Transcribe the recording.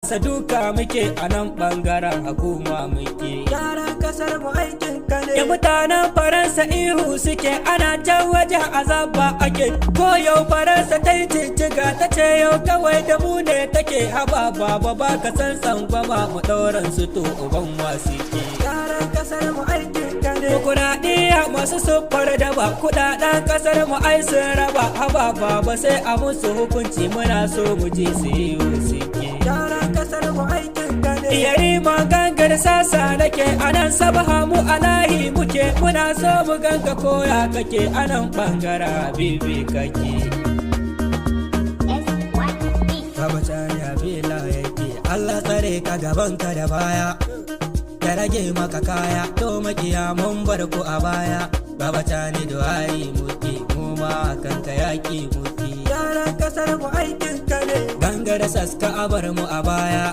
Duka muke a nan bangaren hukuma muke. Gyaran kasar mu aikin ka ne. Ya mutanen Faransa ihu suke, ana can wajen azaba ake. Ko yau Faransa ta yi cicciga, ta ce yau kawai da mu ne take. Haba baba, ba ka san tsangwama, mu ɗauran su, to uban wasu ke. Gyaran kasar mu aikin ka ne. Kuɗaɗiya masu siffar daba, kuɗaɗen ƙasar mu ai sun raba. Haba baba, sai a musu hukunci, muna so mu ji su yi suke. Gyaran kasar mu aikin ka ne. Yarima gangar sasa nake, anan sabaha mu alahi muke, muna so mu ganka koya kake, anan bangara bibi kake. Baba Tani Abila yake, Allah tsare ka gaban ka da baya, ya rage maka kaya, to makiya mun bar ku a baya. Baba Tani, du'ai muke, mu ma kanka yaki muke. Gyaran kasar mu aikin ka ne. Gangara saska, a bar mu a baya.